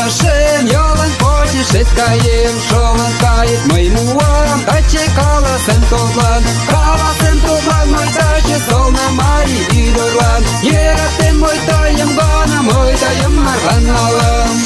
Йолташем, йолын почешет каем, шолын кает мый муам, таче каласем тудлан, каласем тудлан мый таче сылне марий ӱдырлан. Йӧратем мый тыйым гына, мый тыйым марлан налам.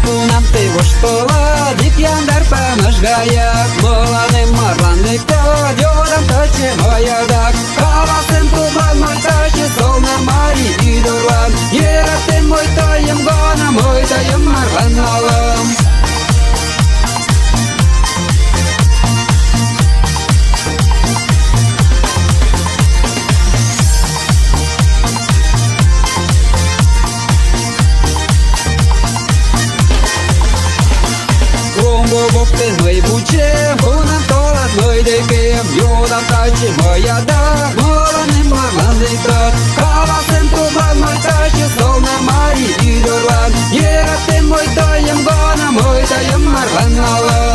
Кунам тый воштылат, ик яндар памаш гаяк, мыланем марлан лектат, йодам таче мый адак. Каласем тудлан мый таче сылне марий ӱдырлан, йӧратем мый тыйым гына, мый тыйым марлан налам. Ломбо воктен мый вучем, кунам толат мый декем, йодам таче мый адак, мыланем марлан лектат. Каласем тудлан мый таче сылне марий ӱдырлан, йӧратем мый тыйым гына, мый тыйым марлан налам.